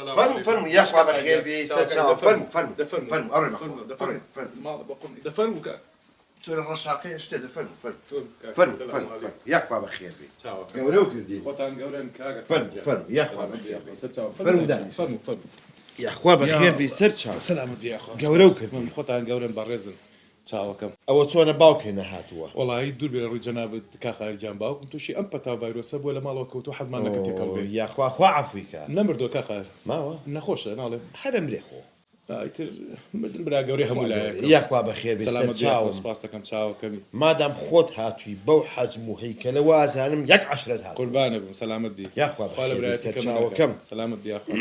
سلام فەرموو علیکم. فەرموو یاخوا بەخێر بێی چاوەکەی سەرچاوم دەفەرموو فەرموو فەرموو دەفەرموو فەرموو ئەڕۆی مەخوا فەرموو ئەڕۆی دەفەرموو فەرموو ماڵە بەقوم دەفەرموو کاک چۆرە ڕەشاقەیە شتێ دەفەرموو فەرموو فەرموو کاک فەرموو سلام فەرموو علیکم فەرموو یاخوا بەخێر بێی چاوەکەم گەورەو کردین خۆتان گەورەن کاک ئەکرەم فەرموو گیان فەرموو یاخوا سەلامەت بی بەخێر یاخوا بێی سەرچاوم فەرموو فەرموو دانیشن دانیشن فەرموو فەرموو یاخوا یا بەخێر بێی اللە سەرچاوم سەلامەت بی یاخوا گەورەو سپاس کردین. خۆتان گەورەن بەڕێزن چاوەکەم. ئەوە چۆنە باوکێ نەهاتووە. وەڵایی دوور بێ لە ڕووی جەنابت کاک قاهیر گیان باوکم تووشی ئەم پەتا و ڤایرۆسە بووە لە ماڵەوە کەوتووە حەزمان نەکرد تێکەڵ ئۆ بێ. یاخوا خوا عەفوی کا. نەمردووە کاک قاهیر. ماوە؟ نەخۆشە ناڵێم. هەر ئەمرێ خۆ. ئیتر مردن برا گەورەی خوا هەموو گەورەیە لایەکە و. یاخوا بەخێر بێی سەلامەت بی یاخوا سەرچاوم. سوپاست دەکەم چاوەکەمی. مادام خۆت هاتووی بەو حەجم و هەیکەلە وازانم یەک عەشرەت هاتووە. قوربانت بم سەلامەت بی. یاخوا خوا لە بەخێر بێی برایەتی کەم نەکا. سەرچاوەکەم. سەلامەت بی یاخوا.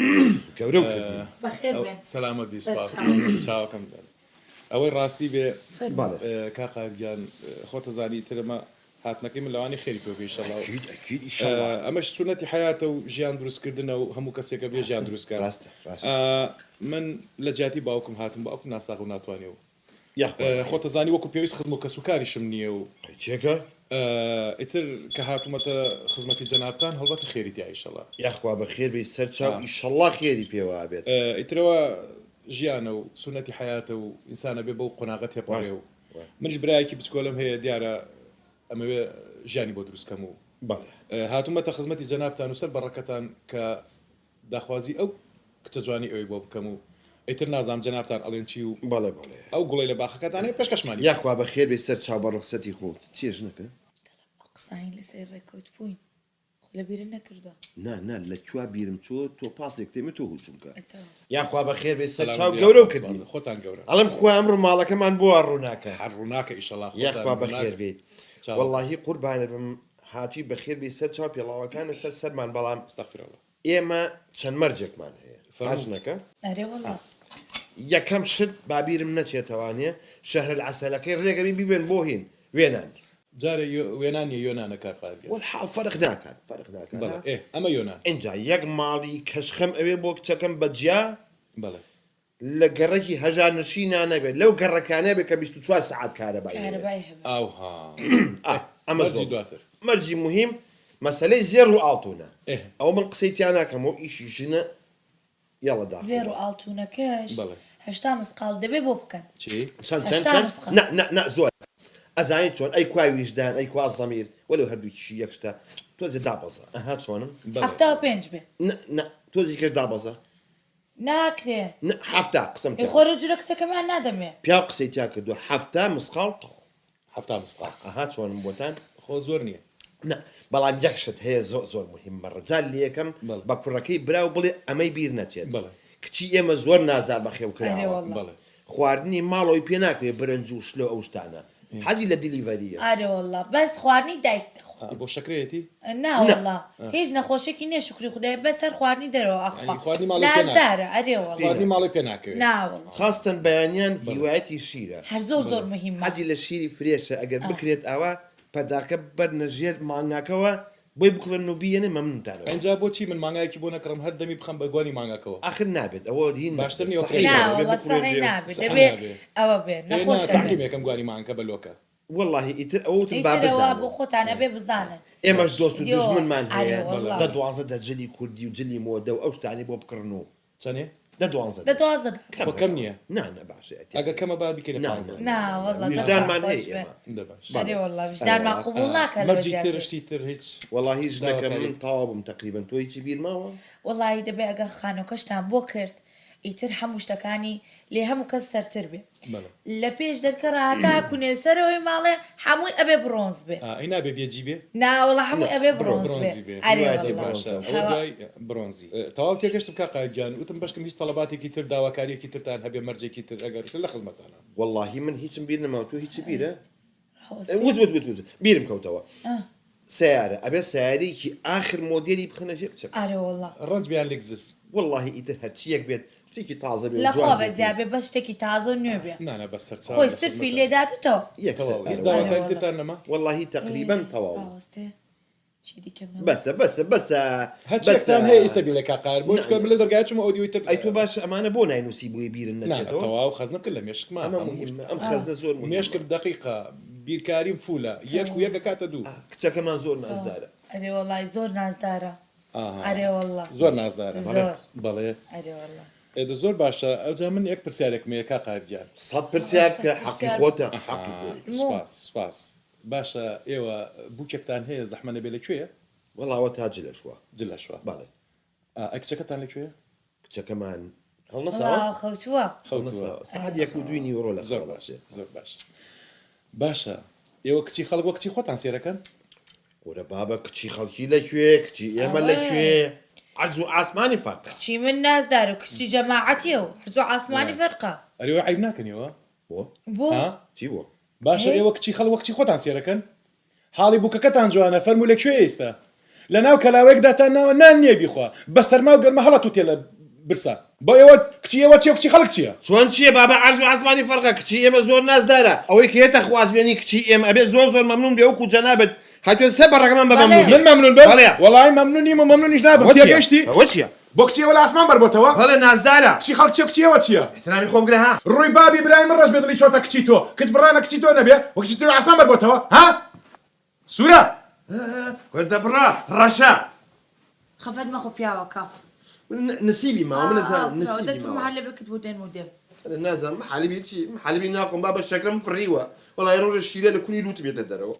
گەورەو کردین. بەخێر بێن سەلامەت بی سوپاس سەرچاوم. مەمنونم چاوەکەم. ئەوەی ڕاستی بێ بەڵێ. کاک قاهیر گیان خۆتەزانی ئیتر ئەمە هاتنەکەی من لەوانەیە خێری پێ بکەی ئیشەڵا و ئەکید ئەکید ئیشەڵا. ئەمەش سوننەتی حەیاتە و ژیان دروست کردنە و هەموو کەسێکە بێ ژیان ڕاستە دروست کات ڕاستە ڕاستە. من لە جیاتی باوکم هاتم باوکم ناساغ و ناتوانێ و یاخوا بەخێر. خۆتەزانی وەکو پێویست خزم و کەسوکاریشم نییە و ئەی چێکە؟ ئیتر کە هاتوومەتە خزمەتی جەنابتان هەڵبەتە خێری تیا ئیشەڵا. یاخوا بەخێر بێی سەرچاو ئیشەڵا خێری پێوە بێت. ئیترەوە ژیانە و سوننەتی حەیاتە و ئینسان ئەبێ بەو قۆناغە تێپەڕێ و منیش برایەکی بچکۆلەم هەیە دیارە ئەمەوێ ژیانی بۆ دروست کەم و هاتوومەتە خزمەتی جەنابتان و سەر بەڕەکەتان کە داخوازی ئەو کچە جوانەی ئەوی بۆ بکەم و ئیتر نازانم جەنابتان ئەڵێن چی و بەڵێ بەڵێ. ئەو گوڵەی لە باخەکەتان هەیە پێشکەشمانی بکەن. یاخوا بەخێر بێی سەر چاو بە ڕوخسەتی خۆت. چیە ژنەکە؟ دەڵێم ئەو قسانەی لەسەری ڕێکەوتبووین خۆ لە بیرت نەکردوە. نا نا لە کوا بیرم چۆ تۆ پاسێک تێمە تۆ هجوم کە. تەواو. یاخوا بەخێر بێی سەر سەلامەت چاو بی گەورەو یاخوا کردین. سوپاس خۆتان گەورەن. ئەڵێم خوا ئەمڕۆ ماڵەکەمان بۆ وا ڕووناکە. هەر ڕووناکە ئیشەڵا خۆتان یاخوا بەخێر ڕووناکە. بێیت. چاوەکەم. وەڵاهی قوربانت بم هاتووی بەخێر بێی سەر چاو پێڵاوەکانت سەر سەرمان بەڵام استغفر اللە. ئێمە چەند مەرجێکمان هەیە فەرموو. ژنەکە. ئەرێ وەڵا. یەکەم شت با بیرم نەچێتەوانێ شەهر العەسەلەکەی ڕێگەبی بیبەن بۆ هین وێنان. جارێ وێنان نیە یۆنانە کاک قاهیر گیان. وەلحاڵ فەرق ناکات فەرق ناکات بەڵێ ها. ئێ ئەمە یۆنان. ئینجا یەک ماڵی کەشخەم ئەوێ بۆ کچەکەم بە جیا. بەڵێ. لە گەڕەکی هەژارنشینا نەبێت لەو گەڕەکانە بێت کە 24 سەعات کارەبای هەیە. کارەبای هەبێت. ئاوها. ئا ئەمە مەرجی زۆر دواتر. مەرجی موهیم مەسەلەی زێڕ و ئاڵتونە ئێ. ئەوە من قسەی تیا ناکەم و ئیشی ژنە یەڵە داخڵ زێڕ و بە. ئاڵتونەکەش بەڵێ. 80 مسقاڵ دەبێ بۆ بکەن. چی؟ چەند چەند 80 چەند مسقاڵ. نا نا نا زۆرە ئەزانی چۆن ئەی کوا ویژدان ئەی کوا زەمیر وەلەو هەردووکیشی یەک شتە تۆزێ دابەزە ئەها چۆنم؟ بەڵێ. 75 بێ. نا نا تۆزیکەش دابەزە. ناکرێ. نا 70 قسەم ئەی تیا خۆ لەو جورە کچەکەمان نادەمێ. پیاو قسەی تیا کردووە 70 مسقاڵ تەواو. 70 مسقاڵ. ئەها چۆنم بۆتان؟ خۆ زۆر نییە. نا بەڵام یەک شت هەیە زۆر زۆر موهیمە ڕجا لێکەم بەڵێ. بە کوڕەکەی براو بڵێ ئەمەی بیر نەچێت بەڵێ. کچی ئێمە زۆر نازدار بەخێو ئەرێ کراوە. وەڵا. بەڵێ. خواردنی ماڵەوەی پێ ناکەوێ برنج و شلە و ئەو شتانە حەزی لە delivery یە. ئارێ وەڵا بەس خواردنی دایک دەخوا. بۆ شەکرەیەتی؟ نا نا. وەڵا هیچ نەخۆشێکی نیە شوکری خودای بەس هەر خواردنی دەرەوە ئەخوا یانی خواردنی ماڵەوەی پێ ناکەوێ. نازدارە ئەرێ وەڵا. پێ خواردنی ناکەوێ. ماڵەوەی پێ ناکەوێ. نا وەڵا. خاستەن بەیانیان بەڵێ. هیوایەتی شیرە. هەر زۆر زۆر بەڵێ. مهیمە. حەزی لە شیری fresh ە ئەگەر ئا. بکرێت ئاوا پەرداخەکە بەرنە ژێر مانگاکەوە بۆی بکڕن و بیەنێ مەمنونتانەوە. ئینجا بۆچی من مانگایەکی بۆ نەکڕم هەر دەمی بخەم بە گوانی مانگاکەوە. ئاخر نابێت ئەوە هین باشتر نابێت نیە سەحی نا نابێت وەڵا سەحی بکڕێنرێ و. نابێ سەحی دەبێ نابێ. ئەوە بێ ئێ نا نەخۆش ئەبێ. تەعقیمێکەم گوانی مانگەکە بە لۆکە. وەڵاهی ئیتر ئەوە وتم با ئیتر ئەوە بزانن. بۆ خۆتان ئەبێ بزانن. ئێمەش باش. دۆست و یۆ دوژمنمان ئەرێ هەیە بەڵێ وەڵا. دە دوانزە دە جلی کوردی و جلی مۆدە و ئەو شتانەی بۆ بکڕن و. چەنێ؟ دە دوانزە دە دەست. دوازدە دە. خۆ کەمە کەم ئەوە. نییە. نا نا باشە ئیعتیاد ئەگەر نییە. کەمە با بیکەینە نا پانزە. نا نا نا نا وەڵا دەستان ویژدانمان خۆش هەیە بێ. ئێمە. دە باش. ئەرێ بەڵێ. وەڵا ئەرێ ویژدانمان وەڵا. قبوڵ ناکا لەوە مەرجی تر زیاتر. شتی تر هیچ وەڵاهی ژنەکەم من داواکاریەک. تەواو بووم تەقریبەن تۆ هیچی بیر ماوە؟ وەڵاهی دەبێ ئەگەر خانوەکەشتان بۆ کرد ئیتر هەموو شتەکانی لێ هەموو کەس سەرتر بێ بەڵێ. لە پێش دەرکە ڕا هەتا کونێ سەرەوەی ماڵێ حەمووی ئەبێ بڕۆنز بێ. ئا ئەی نابێ بێجی بێ؟ نا وەڵا نا حەمووی ئەبێ بڕۆنز. بڕۆنز بێ بڕۆنزی بێ. ئەرێ هیوایەتی وەڵا باشە بڕۆنزە. ئەوە هەوا. دوای بڕۆنزی. تەواو تێگەشتم کاک قاهیر گیان وتم بەشکم هیچ تەڵەباتێکی تر داواکاریەکی ترتان هەبێ مەرجێکی تر ئەگەر لە خزمەتانام. وەڵاهی من هیچم بیر نەماوە تۆ هیچت بیرە؟ ڕاوەستێ. وت وت وت وت بیرم کەوتەوە ئا. سەیارە ئەبێ سەیارەیەکی ئاخر مۆدێلی بخەنە ژێر کچەکە. ئەرێ وەڵا. ڕەنج بێ یان لێکزس؟ وەڵاهی ئیتر هەرچیەک بێت شتێکی تازە بێ و لە جوان خوا بێت و. بەزیا بێ بەس شتێکی تازە و نوێ بێ. نا نا بەس سەرچاوم خۆی لە سرفی خزمەتانم. لێ داتوتەوە. یەکسەر تەواو هیچ ئەرێ وەڵا. ئەرێ داواکاری وەڵا. ترتان نەما؟ وەڵاهی ئێ تەقریبەن تەواوم. ڕاوەستێ چی دیکەم نەما. بەسە بەسە بەسە هەرچیەکتان بەسە. هەیە ئیستە بیڵێ کاک قاهیر بۆ نا چونکە نا. من لە دەرگایە چوومە ئەو دیوەی تر. ئەی تۆ باشە ئەمانە بۆ ناینوسی بۆیە بیرن نا نا نەچێتەوە؟ تەواو خەزنەم کرد لە مێشکما ئەمە هەموو موهیمە شت. ئەم ئا. خەزنە زۆر موهیمە. مێشکم دەقیقە بیرکاریم فولە یەک و تەواو. یەک ئەکاتە دوو. ئا کچەکەمان زۆر تەواو. نازدارە. ئەرێ وەڵای زۆر نازدارە. ئاها. ئەرێ وەڵڵا. زۆر نازدارە. زۆر. بەڵێ. ئەرێ وەڵڵا. ئێ دە زۆر باشە ئەوجا من یەک پرسیارێکم هەیە کاک قاهیر گیان. سەت پرسیار بکە حەقی خۆتە حەقی ئەها خۆیەتی. سوپاس سوپاس. باشە ئێوە بووکێکتان هەیە زەحمە نەبێ لە کوێیە؟ وەڵا ئەوە تا جلەشوە. جلەشوە. بەڵێ. ئا ئەی کچەکەتان لە کوێیە؟ کچەکەمان هەڵنەساوە؟ وەڵا خەوتووە. خەوتووە. هەڵنەساوە. سەعات یەک و دووی نیوەڕۆ لە زۆر خەو باش هەڵدەستێ. زۆر باش. باشە ئێوە کچی خەڵک وەک کچی خۆتان سێرەکەن؟ کورە بابە کچی خەڵکی لە کوێ کچی ئێمە لە کوێ عەرز و ئاسمانی فەرقە. کچی من نازدار و کچی جەماعەتیە و عەرز و ئاسمانی فەرقە. ئەرێ ئێوە عەیب ناکەن ئێوە؟ بۆ؟ بۆ؟ ها؟ چی بۆ؟ باشە ئێوە کچی خەڵک وەک کچی خۆتان سێرەکەن؟ حاڵی بووکەکەتان جوانە فەرموو لە کوێیە ئیستا؟ لە ناو کەلاوەیەکدا تان ناوە نان نییە بیخوا بە سەرما و گەرما هەڵەتووتێ لە برسا. بۆ ئێوە کچی ئێوە چیە و کچی خەڵک چیە؟ چۆن چیە بابە عەرز و عەزمانی فەرقە کچی ئێمە زۆر نازدارە ئەوەی کە یەتە خوازبێنی کچی ئێمە ئەبێ زۆر زۆر مەمنون بێ وەکو جەنابت هاتوێ سەر بە ڕەگەمان بە مەمنون بێ من مەمنون بم؟ بەڵێ. وەڵایی مەمنون نیم و مەمنونیش نابم ئەوە چیە؟ تێگەیشتی؟ ئەوە چیە؟ بۆ کچی ئێوە لە ئاسمان بەربۆتەوە؟ بەڵێ نازدارە. کچی خەڵک چیە و کچی ئێوە چیە؟ ئیحترامی خۆم گرە ها. ڕووی بابی برای من ڕەش بێ دڵی چۆتە کچی تۆ کچ بڕانە کچی تۆ نەبێ و کچی تۆ لە ئاسمان بەربۆتەوە ها؟ سورە. کوردە بڕا ڕەشە. خەفەت مەخۆ پیاوەکە. من نسیبی ماوە من ئەزانم نسیبی دەچم ماوە. محەلەبێکت بۆ دێنم و دێم. ئەرێ نازانم محەلەبی چی محەلەبی ناخۆم بابە شەکرەم فڕیوە وەڵای ڕۆژێ شیرە لە کونی لوتم یەتە دەرەوە.